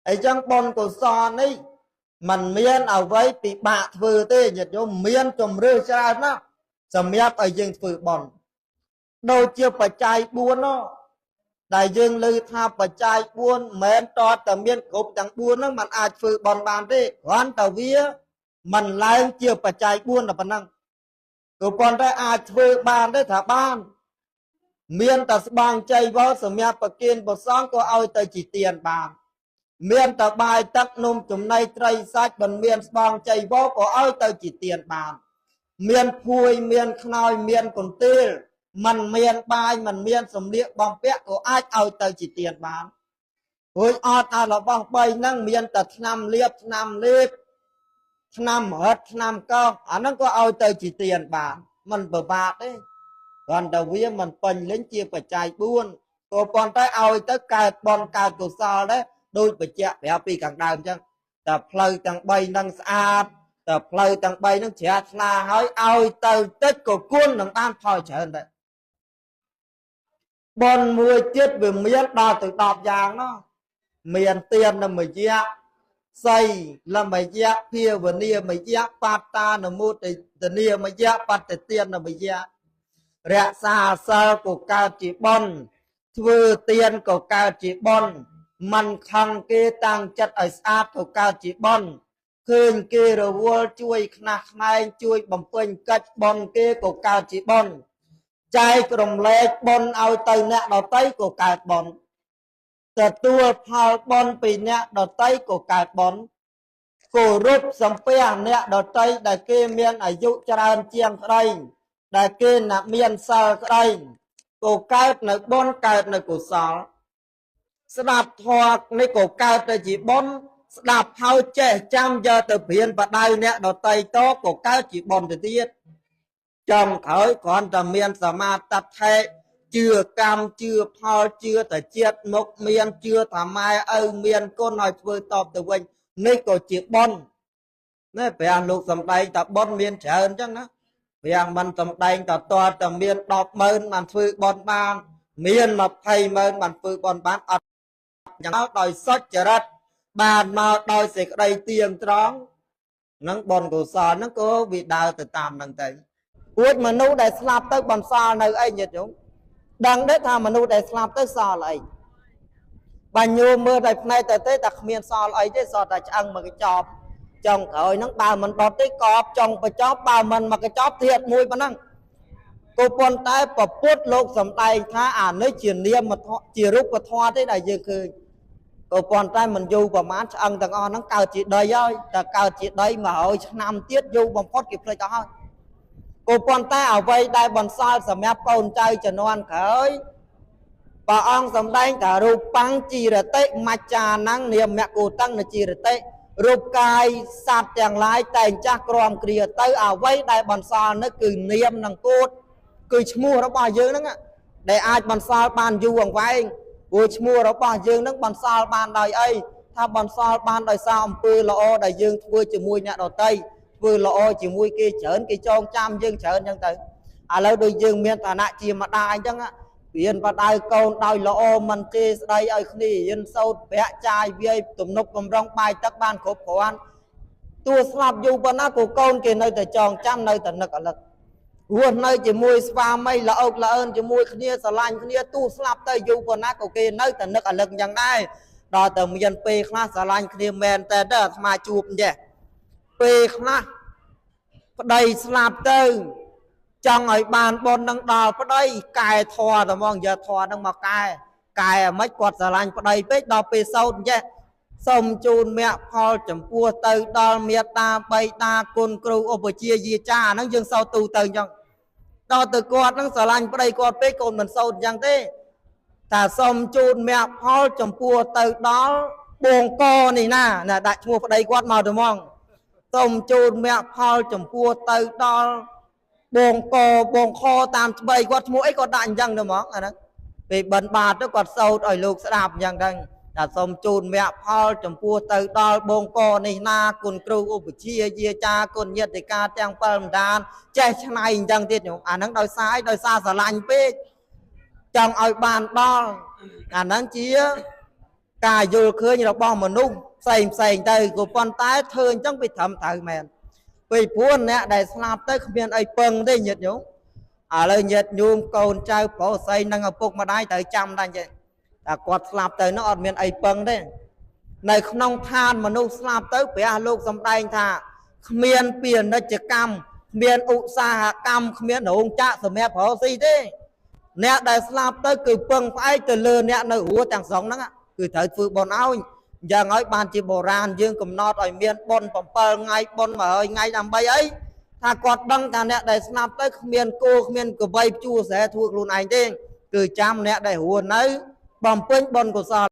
អីចឹង បុណ្យកុសលនេះมันមានអ្វីពិបាកធ្វើទេញាតិញោម មានជំរឿច្រើនណាស់សម្រាប់ឲ្យយើងធ្វើបុណ្យ ដូចជាបច្ច័យ4នោះ ដែលយើងលើថាបច្ច័យ4 មិនមែនតតែមានគ្រប់ទាំង4ហ្នឹងมันអាចធ្វើបុណ្យបានទេ គ្រាន់តែវាមិនឡើងជាបច្ច័យ4តែប៉ុណ្ណឹង ក៏ប៉ុន្តែអាចធ្វើបានទេ ថាបាន មានតែស្បង់ចៃវរសម្រាប់ប្រគិនប្រសងក៏ឲ្យទៅជាទានបាន មានតែបាយទឹកនំចំណីត្រីសាច់ មិនមានស្បង់ចៃវរក៏ឲ្យទៅជាទានបាន មានភួយមានខ្នើយមានកន្ទេល មិនមានបាយមិនមានសម្លៀកបំពាក់ក៏អាចឲ្យទៅជាទានបាន រួចអត់អារបស់3ហ្នឹង មានតែថ្នាំលាបថ្នាំលេបថ្នាំរឹតថ្នាំកោស អាហ្នឹងក៏ឲ្យទៅជាទានបាន មិនពិបាកទេ គ្រាន់តែវាមិនពេញលេញជាបច្ច័យ4 ក៏ប៉ុន្តែឲ្យទៅកើតបុណ្យកើតកុសលដែរ ដូចបញ្ជាក់ប្រាប់ពីខាងដើមអញ្ចឹង តែផ្លូវទាំង3ហ្នឹងស្អាត តែផ្លូវទាំង3ហ្នឹងជ្រះថ្លា ហើយឲ្យទៅតិចក៏គុណនឹងបានផលច្រើនដែរ។ បុណ្យមួយទៀតវាមានដល់ទៅ10យ៉ាងនោះ មានទានមយៈ សីលមយៈ ភាវនាមយៈ បត្តានមុទនាមយៈ បតិទានមយៈ។ រក្សាសិលក៏កើតជាបុណ្យ ធ្វើទានក៏កើតជាបុណ្យ មិនខឹងគេតាំងចិត្តឲ្យស្អាតក៏កើតជាបុណ្យ ឃើញគេរវល់ជួយខ្នះខ្នែងជួយបំពេញកិច្ចបុណ្យគេក៏កើតជាបុណ្យ ចែករំលែកបុណ្យឲ្យទៅអ្នកដតីក៏កើតបុណ្យ ទទួលផលបុណ្យពីអ្នកដតីក៏កើតបុណ្យ គោរពសំពះអ្នកដតីដែលគេមានអាយុច្រើនជាងក្តី ដែលគេណាមានសិលក្តី ក៏កើតនៅបុណ្យកើតនៅកុសល ស្ដាប់ធម៌នេះក៏កើតទៅជាបុណ្យ ស្ដាប់ហើយចេះចាំយកទៅព្រៀនបដៅអ្នកដតីតក៏កើតជាបុណ្យទៅទៀត។ ចំក្រោយគ្រាន់តែមានសមាតដ្ឋិ ជឿកម្មជឿផល ជឿតែជាតិមុខមាន ជឿថាម៉ែឪមានគុណឲ្យធ្វើតបទៅវិញ នេះក៏ជាបុណ្យនេះ។ ព្រះលោកសំដែងតែបុណ្យមានច្រើនអញ្ចឹងណា ព្រះមិនសំដែងតតតែមាន100000បានធ្វើបុណ្យបាន មាន200,000បានធ្វើបុណ្យបាន អត់យ៉ាងដោយសុចរិតបានមកដោយសេចក្តីទៀងត្រង់នឹង បុណ្យកុសលហ្នឹងក៏វាដើរទៅតាមហ្នឹងទៅ។ រួចមនុស្សដែលស្លាប់ទៅបន្សល់នៅអីញាតិញោមដឹងទេថាមនុស្សដែលស្លាប់ទៅសល់អី? បើញោមមើលដោយភ្នែកទៅទេ តែគ្មានសល់អីទេ សល់តែឆ្អឹងមកកញ្ចប់ចុងក្រោយហ្នឹង បើមិនដុតទេកបចុងបញ្ចប់ បើមិនមកកញ្ចប់ទៀតមួយប៉ុណ្ណឹង ក៏ប៉ុន្តែពពុទ្ធលោកសំដែងថាអានេះជានាមធម៌ជារូបធម៌ទេដែលយើងឃើញ ក៏ប៉ុន្តែមិនយូរប្រហែលឆ្អឹងទាំងអស់ហ្នឹងកើតជាដីហើយ តែកើតជាដី100ឆ្នាំទៀតយូរបំផុតគេភ្លេចអស់ហើយ ក៏ប៉ុន្តែអ្វីដែលបន្សល់សម្រាប់កូនចៅជំនាន់ក្រោយ ព្រះអង្គសម្ដែងថារូបាំងជីរតិមច្ចានំនាមគោតੰនជីរតិ រូបកាយសត្វទាំងឡាយតែងចាស់ក្រំគ្រាទៅ អ្វីដែលបន្សល់នោះគឺនាមនិងគោត គឺឈ្មោះរបស់យើងហ្នឹងដែលអាចបន្សល់បានយូរអង្វែង ព្រោះឈ្មោះរបស់យើងហ្នឹងបន្សល់បានដោយអី? ថាបន្សល់បានដោយសារអំពើល្អដែលយើងធ្វើជាមួយអ្នកដទៃ ធ្វើល្អជាមួយគេច្រើន គេចងចាំយើងច្រើនអញ្ចឹងទៅ។ ឥឡូវដូចយើងមានឋានៈជាម្ដាយអញ្ចឹង រៀនបដៅកូនដោយល្អ មិនជេរស្ដីឲ្យគ្នា រៀនសូត្រប្រាក់ចាយវាយទំនប់បំរុងបាយទឹកបានគ្រប់គ្រាន់ ទោះស្លាប់យូរប៉ុណ្ណាក៏កូនគេនៅតែចងចាំ នៅតែនឹកអលឹក រស់នៅជាមួយស្វាមីល្អោកល្អើនជាមួយគ្នាស្រឡាញ់គ្នា ទោះស្លាប់ទៅយូរប៉ុណ្ណាក៏គេនៅតែនឹកអលឹកយ៉ាងដែរ។ ដល់តែមានពេលខ្លះស្រឡាញ់គ្នាមែនតើ អាត្មាជួបអញ្ចេះ ពេលខ្លះប្តីស្លាប់ទៅ ចង់ឲ្យបានបុណ្យនឹងដល់ប្តី កែធរតែហ្មង យកធរនឹងមកកែ កែអាម៉េច គាត់ស្រឡាញ់ប្តីពេក ដល់ពេលសោតអញ្ចេះ សូមជូនមគ្គផលចំពោះទៅដល់មេត្តាបៃតាគុណគ្រូឧបជាយាចា អាហ្នឹងយើងសោតទូទៅអញ្ចឹង ដល់ទៅគាត់ហ្នឹងស្រឡាញ់ប្តីគាត់ពេក កូនមិនសោតអញ្ចឹងទេ តែសូមជូនមគ្គផលចំពោះទៅដល់បងកនេះណាណា ដាក់ឈ្មោះប្តីគាត់មកទៅហ្មង សូមជូនមគ្គផលចំពោះទៅដល់បងកបងខតាមច្បីគាត់ឈ្មោះអីគាត់ដាក់អញ្ចឹងទៅហ្មង អាហ្នឹងពេលបិណ្ឌបាតទៅគាត់សោតឲ្យលោកស្ដាប់អញ្ចឹងទៅ ថាសូមជូនមគ្គផលចំពោះទៅដល់បងកនេះណា គុណគ្រូឧបជាយាចាគុណញាតិកាទាំង7បណ្ដាន ចេះឆ្នៃអញ្ចឹងទៀតញោម អាហ្នឹងដោយសារអី? ដោយសារស្រឡាញ់ពេក ចង់ឲ្យបានដល់ អាហ្នឹងជា ការយល់ឃើញរបស់មនុស្សផ្សេងផ្សេងទៅ ក៏ប៉ុន្តែធ្វើអញ្ចឹងវាត្រឹមត្រូវមែន ពីព្រោះអ្នកដែលស្លាប់ទៅគ្មានអីពឹងទេញាតិញោម។ ឥឡូវញាតិញោមកូនចៅប្រុសស្រីនិងឪពុកម្ដាយត្រូវចាំដែរចេះ តែគាត់ស្លាប់ទៅនោះអត់មានអីពឹងទេ។ នៅក្នុងឋានមនុស្សស្លាប់ទៅ ព្រះលោកសំដែងថាគ្មានពាណិជ្ជកម្ម គ្មានឧស្សាហកម្ម គ្មានរោងចក្រសម្រាប់រកស៊ីទេ។ អ្នកដែលស្លាប់ទៅគឺពឹងផ្អែកទៅលើអ្នកនៅរស់ទាំងស្រុងហ្នឹង គឺត្រូវធ្វើបុណ្យឲ្យ។ យ៉ាងហើយបានជាបុរាណយើងកំណត់ឲ្យមានបុណ្យ7ថ្ងៃ បុណ្យ100ថ្ងៃ ដើម្បីអី? ថាគាត់ដឹងថាអ្នកដែលស្លាប់ទៅគ្មានគោគ្មានកវៃជួស្រែធ្វើខ្លួនឯងទេ គឺចាំអ្នកដែលរស់នៅបំពេញបុណ្យកុសល។